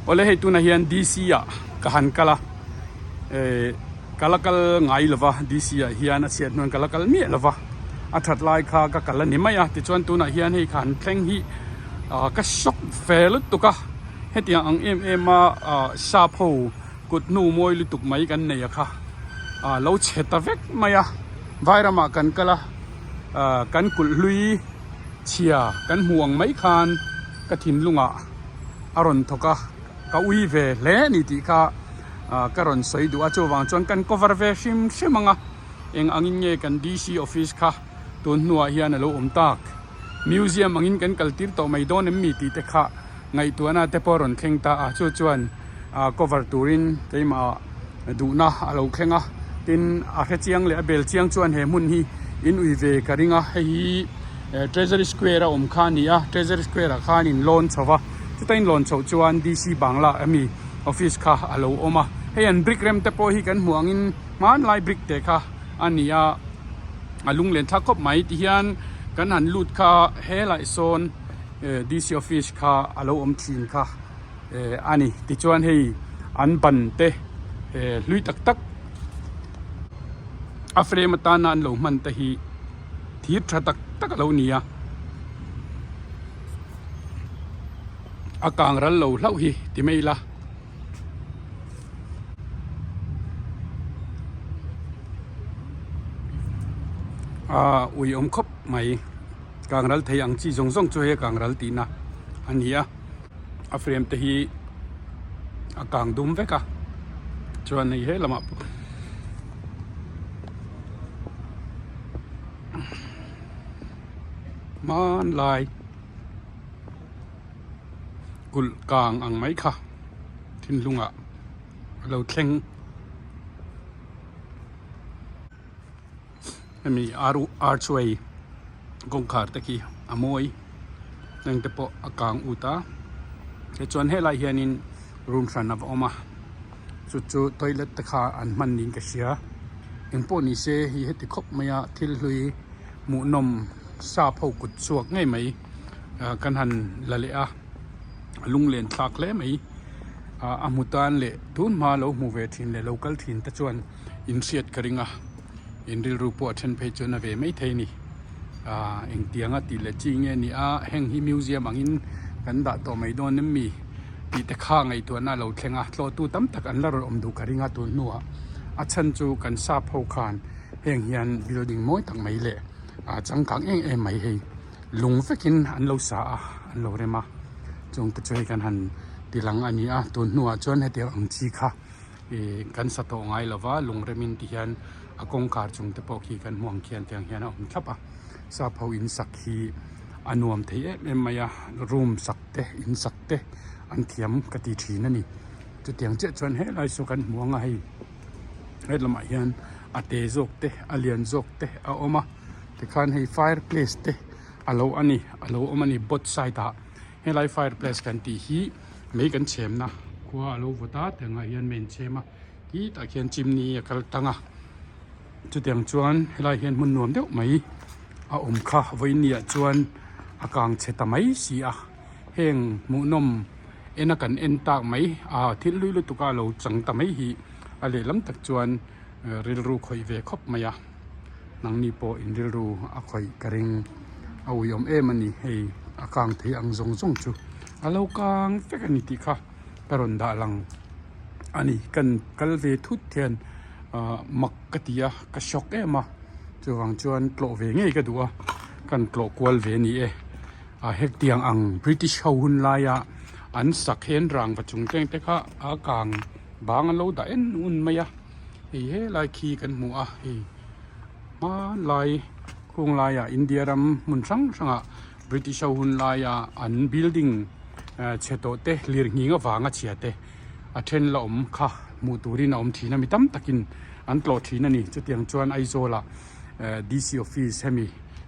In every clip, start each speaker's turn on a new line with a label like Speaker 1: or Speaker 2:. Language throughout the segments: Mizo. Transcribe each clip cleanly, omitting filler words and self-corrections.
Speaker 1: Awle hei tunah hian DC ah ka han kal a, eh ka la kal ngai lo va DC ah hian a chhiat hnuan ka la kal miah lo va, a that lai kha ka kal a ni mai a, tichuan tunah hian hei kha han thleng hi ah ka shock ve lutuk a, hetiang ang em em a ah sap ho kut hnu mawi lutuk mai kan nei a kha ah lo chhe ta vek mai a, vairamah kan kal a ah kan kulh hlui chhia kan hmu ang mai khan ka thinlungah. a rawn thawk a ka ui ve hle a ni tih kha ah ka rawn sawi duh a chuvang chuan kan cover ve hrim hrim ang a eng angin nge kan D C office kha tun hnuah hian a lo awm tak museum angin kan kal tir tawh mai dawn em mi tih te kha ngaihtuahna te pawh a rawn thleng ta a chu chuan ah cover turin keimah duhna a lo thleng a tin a hre chiang leh a bel chiang chuan he hmun hi in ui ve ka ring a hei hi eh treasury square a awm kha a ni a treasury square ah khan in lawn chho va chuta in lawn chhoh chuan D C bangla ami office kha a lo awm a hei an brick rem te pawh hi kan hmuh angin hmanlai brick te kha a ni a a lunglen thlak khawp mai ti hian kan han lut kha helai sawn eh D C office kha a lo awm thin kha. eh a ni tichuan hei an ban te eh hlui tak tak a frame atana an lo hman te hi thir tha tak tak a lo ni a a kang ral lo hlauh hi ti mai ila. Aa ui awm khawp mai kang ral thei ang chi zawng zawng chu hei a kang ral tihna a ni a. A frame te hi a kang dum vek a chuan hei he lamah pawh hmanlai kulh kang ang mai kha thinlungah a lo thleng. Hemi archway kawngkhar te khi a mawi heng te pawh a kang ut a tichuan helai hianin room hran a va awm a chu chu toilet te kha an hman niin ka hria engpawh ni se hei heti khawp mai a thil hlui hmuhnawm sap ho kut chhuak ngei mai ah kan han la leh a a lunglen thlak hle mai ah a hmu tan leh tun hma lo hmu ve thin leh lo kal thin te chuan. In hriat ka ring a in rilru pawh a then phei chuan a ve mai thei a ni ah engtianga tih leh chi nge ni a heng hi museum angin kan dah tawh mai dawn em mi tih te kha ngaihtuahna a lo thleng a tlawhtu tam tak an la rawn awm duh ka ring a tun hnuah a chhan chu kan sap ho khan heng hian building mawi tak mai leh ah changkang em em mai hei lung vekin an lo sa a an lo rem a chung te chu hei kan han ti lang a ni a tun hnuah chuan hetiang ang chi kha. Ih kan sa tawh ngai lova lungremin ti hian a kawngkhar chung te pawh khi kan hmu ang khian tiang hian a awm thlap a sap ho in sak hi a nuam thei em em mai a room sak te in sak te an thiam ka ti thin a ni chutiang chiah chuan helai saw kan hmu ang a hei hetlamah hian a te zawk te a lian zawk te a awm a tikhan hei fire place te a lo a ni a lo awm a ni both side ah helai fire place kan tih hi. Mei kan chhemna khua a lo vawt a tiangah hian mei an chhem a titah khian chimney a kal tlang a chutiang chuan helai hian hmun nuam deuh mai a awm kha vawiinniah chuan a kang chhe ta mai si a heng hmuhnawm ena kan en tak mai a thil hlui lutuk a lo chang ta mai hi a lehlam tak chuan rilru khawih ve khawp mai a. Nangni pawh in rilru a khawih ka ring a ui awm em a ni hei a kang thei ang zawng zawng chu a lo kang vek a ni tih kha ka rawn dah lang a ni kan kal ve thut hian ah mak ka ti a ka shock em a chuvang chuan tlawh ve ngei ka duh a kan tlawh kual ve a ni e ah hetiang ang british ho hun laia an sak hian rangva chung teng te kha a kang bang an lo dah en un mai a. Hei helai khi kan hmu a hei hmanlai khung laiah India ram hmun hrang hrangah British ho hun laia an building chhe tawh te lirnghing avanga chhia te a then la awm kha hmuh turin a awm thin a mi tam takin an tlawh thin a ni chutiang chuan Aizawl ah D C office hemi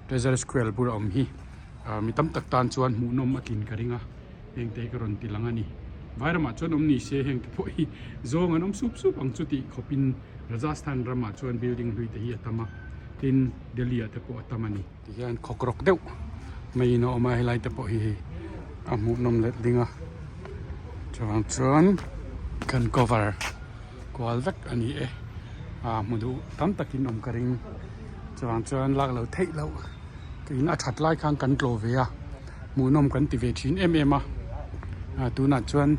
Speaker 1: Treasury Square bula awm hi mi tam tak tan chuan hmuhnawm a tlin ka ring a. Heng te hi ka rawn ti lang a ni. Vairamah chuan awm ni se heng te pawh hi zawng an awm sup sup ang chu tih khawpin Rajasthan ramah chuan building hlui te hi a tam a, tin Delhi ah te pawh a tam a ni. Tihian khawk rawk deuh maiin a awm a, helai te pawh hi hei a hmuhnawm let ding a. Chuvang chuan kan cover kual vek a ni e. Aa hmu duh tam takin awm ka ring. Chuvang chuan lak lo theih loh in a that lai khan kan tlawh ve a, hmuhnawm kan ti ve thin em em a. Aa tunah chuan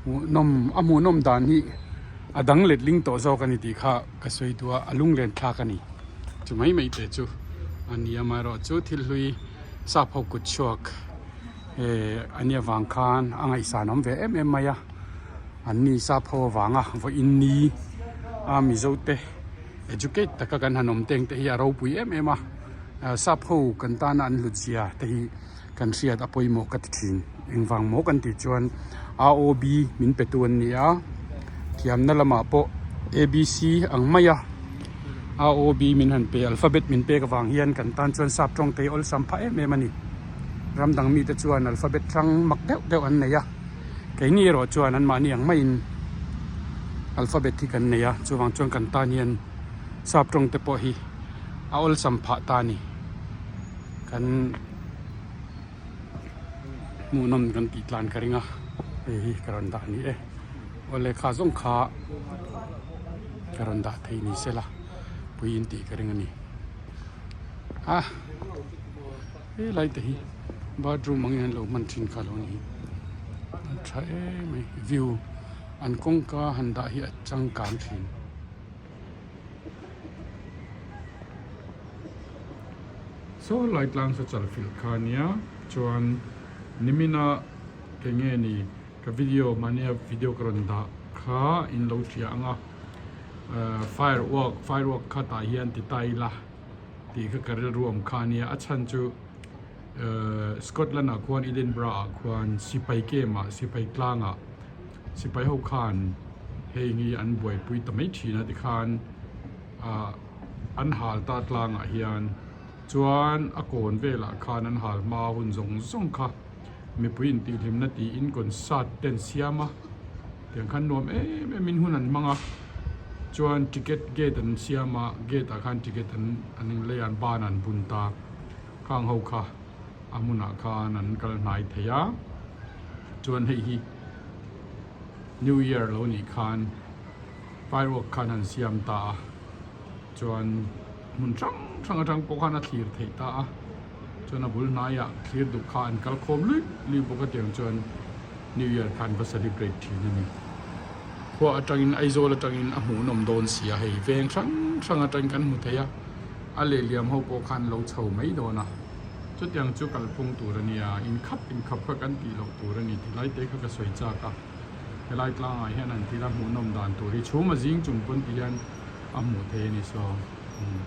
Speaker 1: hmuhnawm a hmuhnawm dan hi a dang let ling tawh zawk a ni tih kha ka sawi duh a, a lunglen thlak a ni. Chu mai mai te chu a ni a, amaherawhchu thil hlui sap ho kut chhuak eh a nih avang khan a ngaihsan awm ve em em mai a, an ni sap ho avanga vawiin ni a Mizo te educate taka kan han awm teng te hi a ropui em em a, sap ho kan tana an hlut zia te hi kan hriat a pawimawh ka ti thin. Engvang maw kan tih chuan ROB min pe tu an ni a, thiamna lamah pawh ABC ang mai a ROB min han pe alphabet min pek avang hian kan tan chuan sap tawng te hi awlsam phah em em a ni. Ram dang mite chuan alphabet hrang mak deuh deuh an nei a, keini erawh chuan anmahni ang maiin alphabet hi kan nei a, chuvang chuan kan tan hian sap tawng te pawh hi a awlsam phah ta a ni. Kan hmuhnawm kan tih tlan ka ring a hei hi ka rawn dah a ni e aw lehkha zawng kha ka rawn dah thei ni sela pui in tih ka ring a ni a helai te hi bathroom ang in an lo hman thin kha lo ni a tha em mai view an kawngka han dah hi a changkang thin. Saw lai tlang saw chal filh kha ania chuan nimina eng nge ni ka video mahnia video ka rawn dah kha in lo hria ang a ahh firework firework kha tah hian ti ta ila tih kha ka rilru awm kha ania a chhan chu ahh Scotland ah khuan Edinburgh ah khuan sipai camp ah sipai tlang ah. Sipai ho khan hei hi an buaipui ta mai thin a tikhan ah an hal ta tlangah hian chuan a kawn velah khan an hal hma hun zawng zawng kha mipui intihhlimna tiin concert te an siam a tiang khan nuam em em in hun an hmang a chuan ticket gate an siam a gate ah khan ticket an an lei a an ban an bun ta khang ho kha a hmunah khan an kal hnai thei a chuan hei hi New Year lo nih khan firework khan an siam ta a chuan hmun hrang hrang atang pawh khan a thlir theih ta a chuan a bul hnaiah thlir duh kha an kal khawm luih luih bawk a tiang chuan New Year khan va celebrate thin a ni. Khua atangin Aizawl atangin a hmuhnawm dawn si a hei veng hrang hrang atangin kan hmu thei a a lehliam ho pawh khan lo chho mai dawn a. Chutiang chu kalphung tur a nia, inkhap inkhap kha kan tih loh tur a ni tih lai te kha ka sawi chak a. Helai tlangah hian an thil a hmuhnawm dan tur hi chhum a zing chung pawn ti hian a hmuh thei a ni saw. Umm.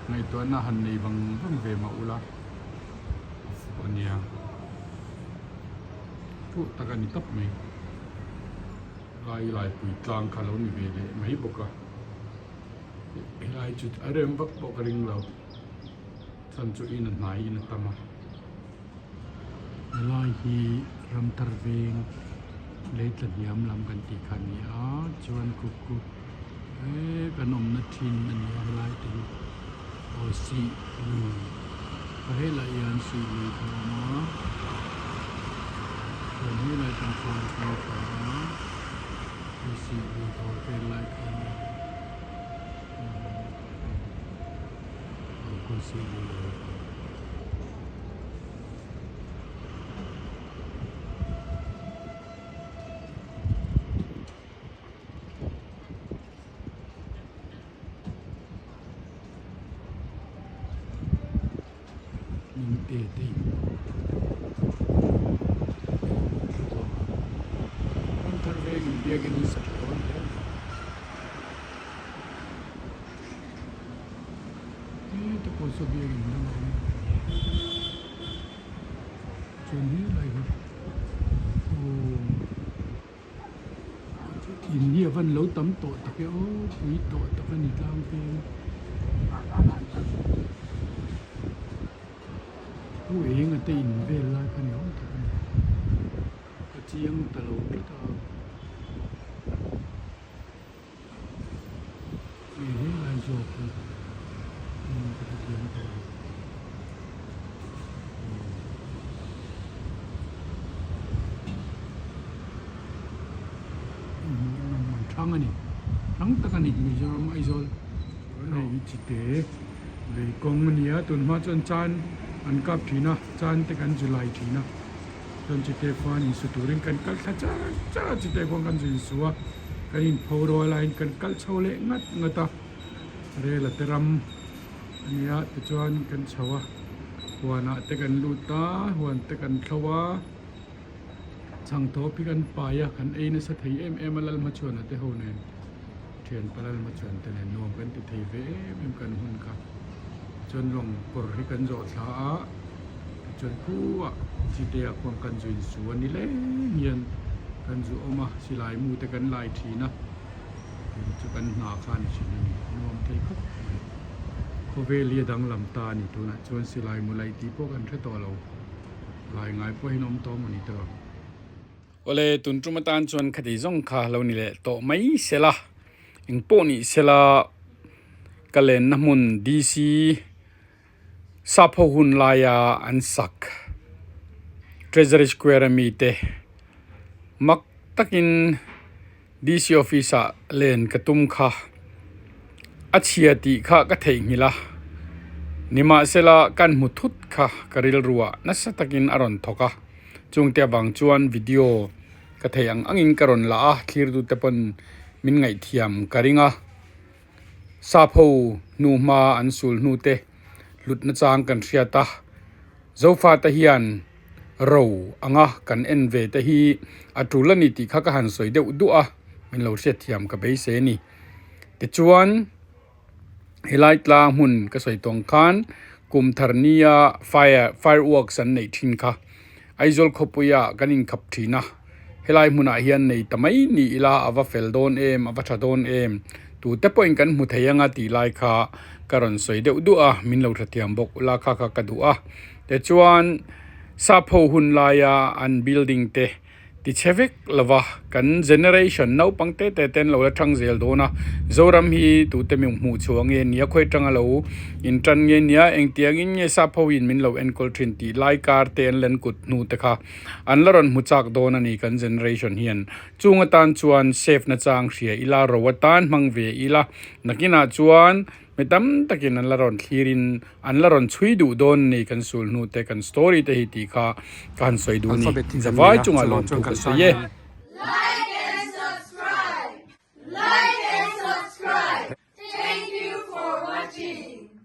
Speaker 1: Ngaihtuahna han nei vang vang ve mah ula a fuh a nia. Fuh tak a ni tawp mai. Lai laipui tlang kha lo ni ve leh mai bawk a. Helai chu a rem vak pawh ka ring lo. Chhan chu in a hnai in a tam a. Helai hi ramthar veng lei tla hniam lam kan tih kha a ni a chuan kuk kuk he kan awmna thin a ni a helai te hi aw sih lui a helai hian sih lui kha a awm a chuan helai atang khan a kal thla a hei sih lui dawr vel lai kha a ni a. Heta pawh saw biakin dang a awm a chuan helai hi aw in hi a van lo tam tawh tak e aw pui tawh tak a ni tlang veng pu enga te in vel lai kha ni awm tak a ni ka chiang ta lo tlat a. Hei he lai zawk hi ka hrethiam tawh lo. Ṭhang a ni. Ṭhang tak a ni Mizoram Aizawl hei hi chite lei kawng a ni a tunhma chuan chan an kap ṭhin a chan te kan zu lai ṭhin a chuan chite khuan insu turin kan kal thla char char a chite khuan kan zu insu a kan inpho rual laiin kan kal chho leh ngat ngat a rel a te ram a ni a tichuan kan chho a huanah te kan lut a huan te kan thlo a. Chhang thawp hi kan pai a, kan ei nasa thei em em a Lalhmachhuana te ho nen thianpa Lalhmachhuan te nen nuam kan ti thei ve em em kan hun kha. Tichuan lawng kawr hi kan zawh thla a, tichuan khuah Chite ah khuan kan zu insu a ni leng hian kan zu awm a, silai mu te kan lai thin a, chu kan hna kha a ni thin a ni, nuam thei khawp mai. Khawvel hi a danglam ta a ni tunah chuan silai mu laih tih pawh kan hre tawh lo. Lai ngai pawhin awm tawh maw ni tawh. Awle tun tum atan chuan khati zawng kha lo ni leh tawh mai sela eng pawh ni sela ka lenna hmun DC sap ho hun laia an sak Treasury Square ami te mak takin DC office ah len ka tum kha a chhia tih kha ka theihnghilh a, nimahsela kan hmu thut kha ka rilruah nasa takin a rawn thawk a, chungte avang chuan video ka thei ang angin ka rawn la a, thlir tute pawn min ngaihthiam ka ring a, sap ho hnuhma an sul hnu te hlutna chang kan hriat a. Zofate hian ro anga kan en ve te hi a tul a ni tih kha ka han sawi deuh duah a, min lo hriatthiam ka beisei a ni. Tichuan, helai tlang hmun ka sawi tawng khan kum thar nia fire fireworks an neih thin kha Aizawl khawpuia kan inkhap thin a, helai hmunah hian nei ta mai ni ila a va fel dawn em, a va tha dawn em, tute pawhin kan hmu thei anga tih lai kha ka rawn sawi deuh duah a, min lo hrethiam bawk ula kha kha ka duh a. Tichuan, sap ho hun laia an building te ti chhe vek lova kan generation naupang te te ten lo la thang zel dawn a, Zoram hi tute mi hmuh chhuah nge nia khawi tanga lo intan nge nia engtiangin nge sap ho in min lo enkawl thin tih lai kar te an len kut hnu te kha an la rawn hmu chak dawn a ni kan generation hian chung atan chuan safe na chang hria ila ro atan hmang ve ila nakinah chuan Mi tam takin an la rawn thlirin an la rawn chhui duh dawn a ni kan sul hnu te kan story te hi tih kha ka han sawi duh a ni.
Speaker 2: Alphabet hi kan
Speaker 1: Zavai
Speaker 2: nei a,
Speaker 1: chungah
Speaker 2: chuvang
Speaker 1: lawmthu
Speaker 2: chuan
Speaker 1: ka
Speaker 2: kan
Speaker 1: sawi e.
Speaker 2: tan hian.